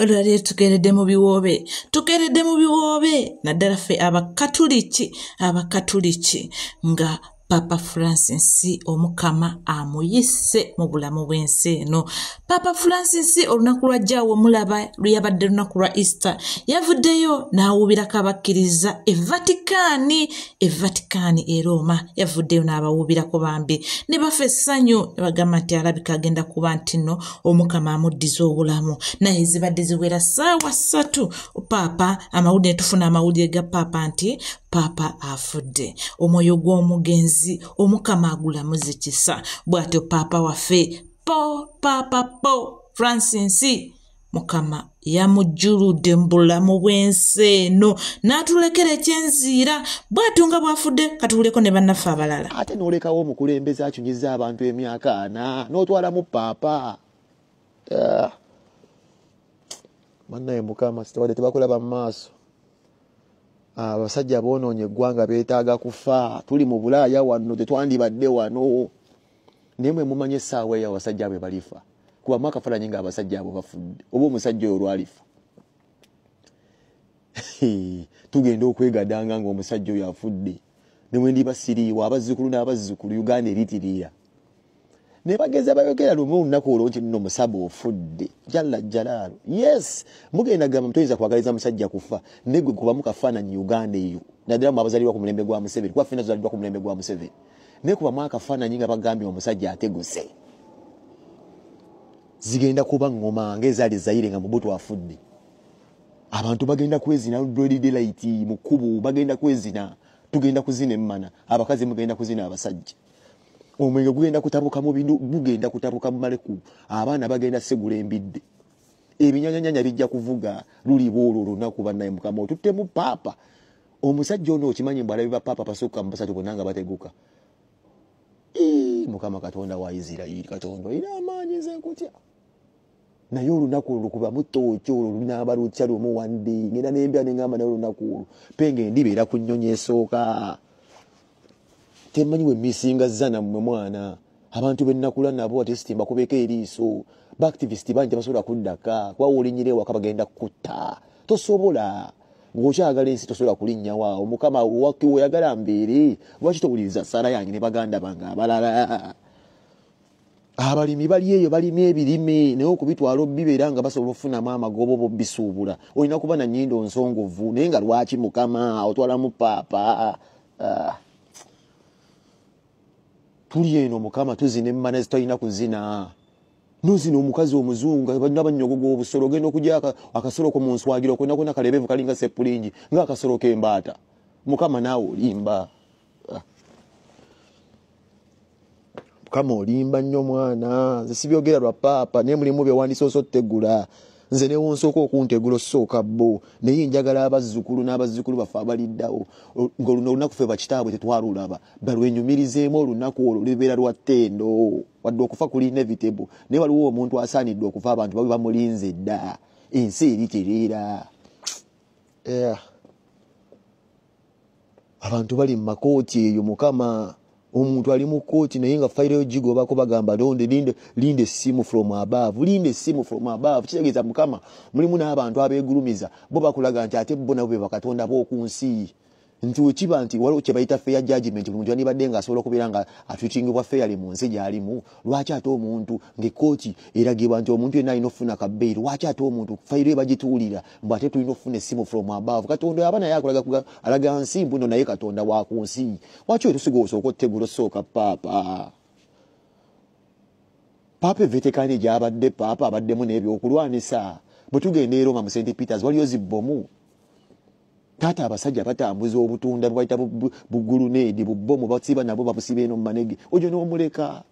Olwaleero tukeeredde mu biwoobe, tukeeredde mu biwoobe naddala ffe Abakatuliki nga Papa Francis Omukama amuyise mu bulamu bw'ensi eno. Papa Francis olunaku lwajjaawo omulaba lwe yabadde lunaku lwa Easter, yavuddeyo n'awuubirako abakkiriza e Vatican e Roma, yavuddeyo n'abawuubirako bambi ne bafa essanyu ne bagamba nti alabika agenda kuba nti nno Omukama amuddiza obulamu. Naye zibadde ziwera ssaawa 3 Papa amawulire ne tufuna amawulire ga Papa nti Papa afudde. Omwoyo gw'omugenzi Omukama agulamuze kisa. Bw'atyo Papa waffe Papa Paul Francis Mukama yamujjuludde mu bulamu bw'ensi eno n'atulekera ekyenziira. Bw'atyo nga bw'afudde, katuwuleko ne bannaffe abalala. Ate n'olekawo omukulembeze akyunyiza abantu emyaka 40 n'otwalamu Paapa. Bannaye Mukama sitawadde tebakulaba mu maaso. Abasajja boonoonye eggwanga beetaaga kufa. Tuli mu Bulaaya wano, tetwandibadde wano. Naye mwe mumanye essaawa eyo abasajja abo balifa. Kuba mu akafaananyi ng'abasajja abo bafudde, oba omusajja oyo lwalifa. Tugenda okwegadanga ng'omusajja oyo afudde. Ne bwe ndiba siriiwo, abazzukulu n'abazzukulu Uganda eritiriira. Ne bageza bayogera lumu olunaku olwo nti nno musaba ofudde. Jalla jalaalu. Yes, mugenda gamba mutoyinza kwagaliza musajja kufa. Ne gwe kubamu kafaananyi Uganda eyo. Naddala mu abazaalibwa ku mulembe gwa Museveni. Kuba ffenna tuzaliddwa ku mulembe gwa Museveni. Ne kubamu akafaananyi nga bagambye omusajja ateguse. Zigenda kuba ngoma ng'ezaali Zaire nga Mobutu afudde. Abantu bagenda kwezina broad daylight mu kkubo, bagenda kwezina. Tugenda kuzina emmana, abakazi mugenda kuzina abasajja. Omwenge gugenda kutabuka mu bintu, gugenda kutabuka mu maleku. Abaana bagenda segula embidde. Ebinyanyanyanya bijja kuvuga luliba olwo olunaku bannaye Mukama otuttemu Paapa. Omusajja ono okimanyi mbu alabi ba Paapa basukka mu basatu bonna nga bateguka. Mukama Katonda wa Isirayiri, Katonda olina amaanyi nze nkutya. Naye olunaku olwo kubamu ttooki olwo lunaaba lutya lumu one day. Ngenda n'embya ne ŋŋamba naye olunaku olwo penge ndibeera ku nnyonyi esooka. Temanyi we misinga zana mmwe mwana. Abantu be nnakula nabo ate sitimba kubeeko eriiso. Ba activist bangi tebasobola kuddaka. Kuba w'olinnyira ewaka bagenda kukutta. Tosobola. Ng'okyagala ensi tosobola kulinnyawo awo. Mukama weyagala mbeere. Lwaki towuliriza ssaala yange ne baganda bange abalala? Abalimi bali eyo balima ebirime naye okubitwala obibeera nga basobola okufunamu amagoba oba obisuubula. Olina kuba na nnyindo nsongovu naye nga lwaki Mukama otwalamu Paapa? Tuli eno Mukama tuzina emmana zitalina kuzina. Nozina omukazi omuzungu balina bannyogoga obusolo, ogenda okugya akasolo ko mu nswagiro konna konna kalebevu kalinga seppulingi ng'akasolo k'embaata. Mukama naawe olimba. Mukama olimba nnyo mwana. Nze sibyogera lwa Paapa naye mulimu bye wandisoose ottegula. Nze ne wonsooka okuntegula osooka bo. Naye njagala abazzukulu n'abazzukulu baffe abaliddawo. Ng'oluno olunaku ffe bakitaabwe tetwalulaba. Balwenyumirizeemu olunaku olwo lubeera lwa ttendo. Wadde okufa kuli inevitable. Naye waliwo omuntu asaanidde okufa abantu babe bamulinze dda. Ensi eritereera. Abantu bali mu makooti eyo Mukama. Omuntu ali mu kkooti naye nga fayiro yo gigobako bagamba londe linde essimu from above, linde essimu from above. Kitegeeza Mukama mulimu n'abantu abeegulumiza bo bakulaga nti ate bo nabo be bakatonda b'oku nsi. Nti wekiba nti waliwo kye bayita fair judgment, buli muntu yandibadde ng'asobola okubeera nga atreatingibwa fairly mu nsi gy'alimu. Lwaki ate omuntu ng'ekkooti eragibwa nti omuntu yenna alina okufuna ka bail, lwaki ate omuntu fayiro ye bagituulira mbu ate tulina okufuna essimu from above? Katonda aba naye akulaga alaga nsi mbu nno naye Katonda wa ku nsi. Lwaki otusiga osooka ottegula osooka Paapa? Paapa e gy'abadde Paapa abaddemu n'ebyokulwanisa. Bwe tugenda e Roma mu St Peters waliyo zibbomu. Taata abasajja batambuza obutunda bwe bayita buguluneedi bubbomu basiba nabo babusiba eno mu manege. Ojo n'omuleka.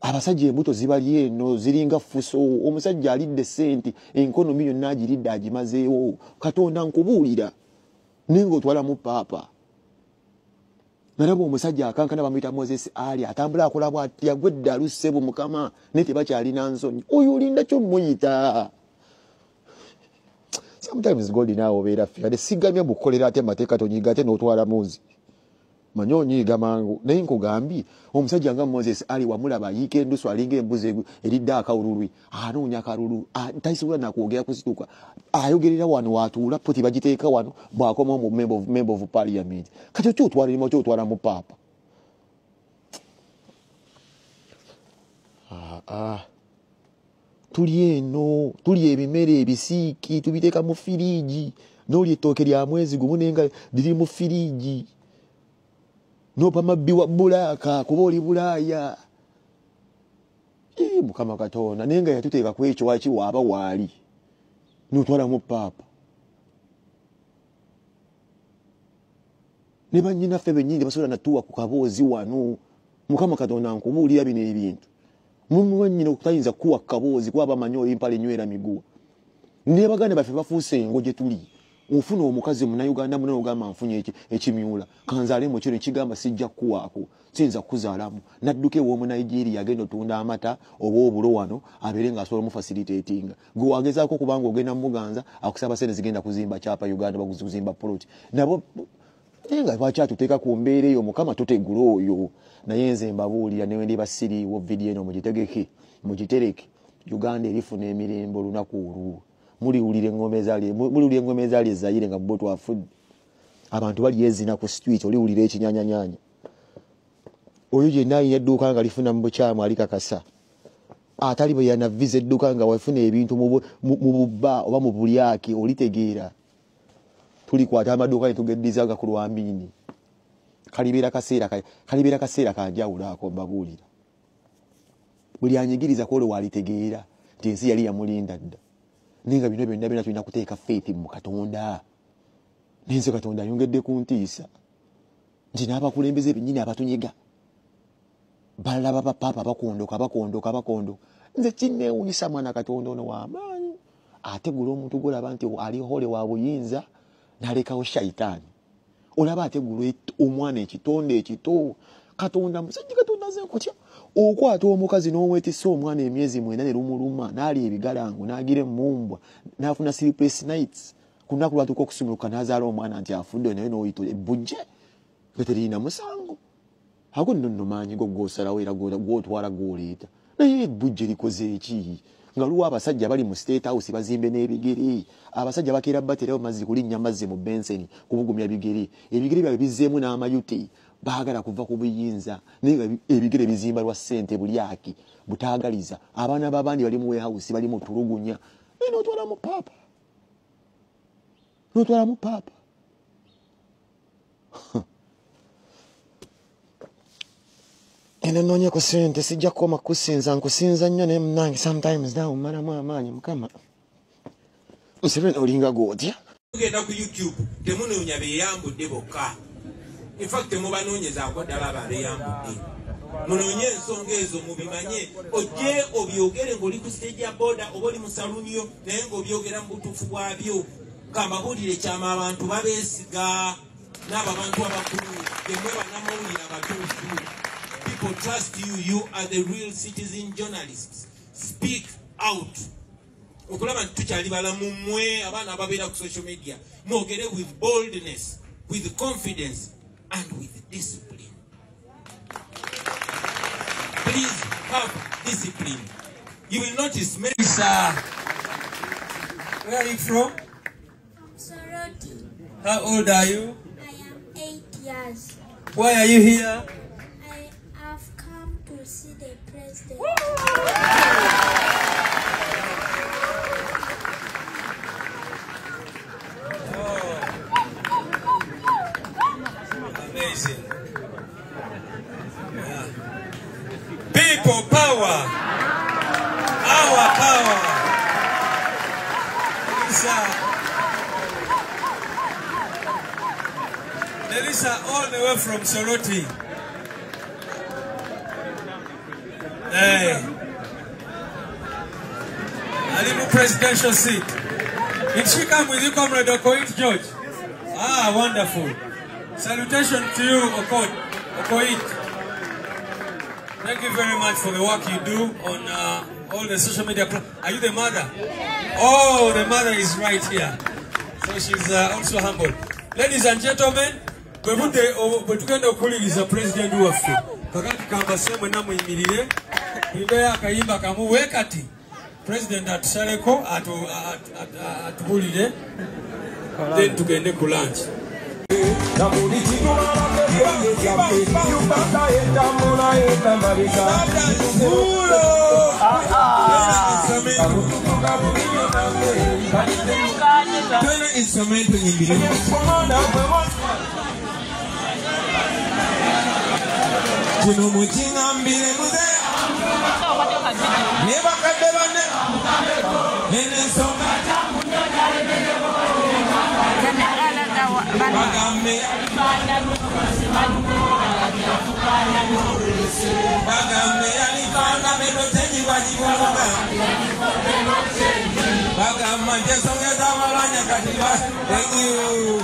Abasajja embuto zibali eno ziringa fuso. Omusajja alidde ssente enkonomi yonna agiridde agimazeewo. Katonda nkubuulira naye ng'otwalamu Paapa. Nalaba omusajja akankana bamuyita Moses Ali atambula akola bw'ati yagwa eddalu ssebo Mukama naye tebakyalina nsonyi. Oyo olinda kyo mmuyita. Sometimes God naawe obeera fair. Ate sigamya bukolera ate amateeka tonyiga ate n'otwala munzi. Manyi onyiiga mangu naye nkugambye omusajja nga Moses Ali wamulaba ayiika endusu alinga embuzi eridde akawululwi anoonya akalulu tasobola nakwogera kusituka ayogerera wano watuula poti bagiteeka wano bw'akomawo mu member of parliament. Kati okyotwala erimu okyotwala mu paapa. Tuli eno tuli ebimere ebisiiki tubiteeka mu firiigi n'olya ettooke lya mwezi gumu naye nga liri mu firiigi n'opa mabbi wa bulaaka kuba oli Bulaaya. Mukama Katonda naye nga yatuteeka ku ekyo waki waaba waali n'otwalamu paapa ne bannyinaffe bennyini tebasobola natuwa ku kaboozi wano. Mukama Katonda nkubuulira bino ebintu mumwannyina okutayinza kuwa kaboozi kuba bamanyi oli mpale nywera miguwa. Ne baganda baffe bafuuse engo gye tuli. Ofuna omukazi munnayuganda munne ogamba nfunye ekimyula kanzaale mu kino ekigamba sijja kukuwaako siyinza kukuzaalamu nadduka ew'omunigeria agenda otunda amata oba obulo wano abeere ng'asobola omufasilitatinga. Gwe wagezaako kubanga ogenda muganza akusaba sente zigenda kuzimba kyapa Uganda baguzimba poloti nabo naye nga lwaki atuteeka ku mbeera eyo. Mukama tutegula oyo. Naye nze mbabuulira ne ndiba siriiwo vidiyo eno mugitegeke mugitereke. Uganda erifuna emirembe olunaku olwo. Muliwulira engoma ezaali ezayire nga bo twafudde. Abantu bali ezina ku street oliwulira ekinyanyanyanya. Oyo yenna alina edduuka nga lifuna mu bukyamu alikakasa. Atali bwe yanaviza edduuka nga wafuna ebintu mu bubba oba mu bulyake olitegeera. Tulikwata amaduuka ne tugeddiza nga ku Lwambiini. Kalibeera kaseera kanjawulo ako mbabuulira. Buli anyigiriza ku olwo walitegeera nti ensi yali yamulinda dda. Naye nga bino byonna byonna tulina kuteeka faith mu Katonda. Naye nze Katonda ayongedde kuntiisa nti n'abakulembeze bennyini abatunyiga balaba bapaapa bakondoka bakondoka bakondoka. Nze kinneewuunyisa mwana Katonda ono w'amaanyi ategula omuntu gw'olaba nti ali hole wa buyinza n'alekawo shayitaani. Olaba ategula omwana ekitonde ekito. Katonda musajja Katonda nze nkutya. Okwata omukazi n'omwetissa omwana emyezi 9 ne lumuluma n'alya ebigalango n'agira emmumbwa n'afuna sleepless nights ku lunaku lwatuuka okusumuluka n'azaala omwana nti afudde naye n'oyita ebbujje nga teriyina musango. Ago nno nno maanyi go g'osalawo era gw'otwala gw'oleeta. Naye ebbujje likoze eki? Nga luwa abasajja bali mu state house bazimbe n'ebigere. Abasajja bakeera baterawo mazzi kulinnya mazzi mu benseni kubugumya bigere. Ebigere byabwe bizzeemu n'amayute. Baagala kuva ku buyinza naye nga ebigere bizimba lwa ssente bulyaki butaagaliza. Abaana b'abandi bali mu warehouse bali mu tulugunya. Naye n'otwala mu paapa. N'otwala mu paapa. Eno noonye ku ssente sijja kukoma kusinza nkusinza nnyo naye munnange sometimes naawe mmalamu amaanyi Mukama. Museveni olinga gw'otya. Tugenda ku YouTube temunoonya beeyambudde bokka. In fact temubanoonyezaako ddala abo abeeyambudde. Munoonye ensonga ezo mubimanye ojje obyogere ng'oli ku stage ya boda oba oli mu saluuni yo naye ng'obyogera mu butuufu bwabyo. Kambabuulire kyama abantu babeesiga n'abo abantu abakulu temwe bannamawulire abatuufu. People trust you. You are the real citizen journalists. Speak out. Okulaba nti tukyali balamu mmwe abaana ababeera ku social media mwogere with boldness, with confidence and with discipline. Please have discipline. You will notice many. Sir, where are you from? From Soroti. How old are you? I am 8 years. Why are you here? I have come to see the president. Oh. Amazing. Yeah. People power. Our power. Melissa, all the way from Soroti. Hey. Alimu presidential seat. Did she come with you, Comrade Okoit George? Ah, wonderful. Salutation to you, Okoit. Thank you very much for the work you do on all the social media. Are you the mother? Yes. Oh, the mother is right here. So she's also humble. Ladies and gentlemen, Bwe budde bwe tugenda okuwuliriza pulezidenti waffe. Kakati kambase mwenna muyimirire, tuyibeyo akayimba kamu we kati pulezidenti atusaleko atubulire, then tugende ku lunch. Tolina instrumento nyimbire. Kino mukiŋambire muze ne bakadde banne eno ensonga bagambe bagambe yalikanga bedotenyi bagibuluga bagamba nti ensonga ez'abalwanya kati thank you.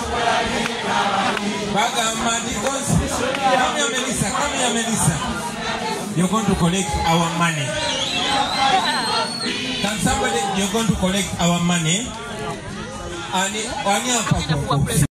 Bagamba nti come here Melissa, come here Melissa, you're going to collect our money. Can somebody, you're going to collect our money. Ani ani.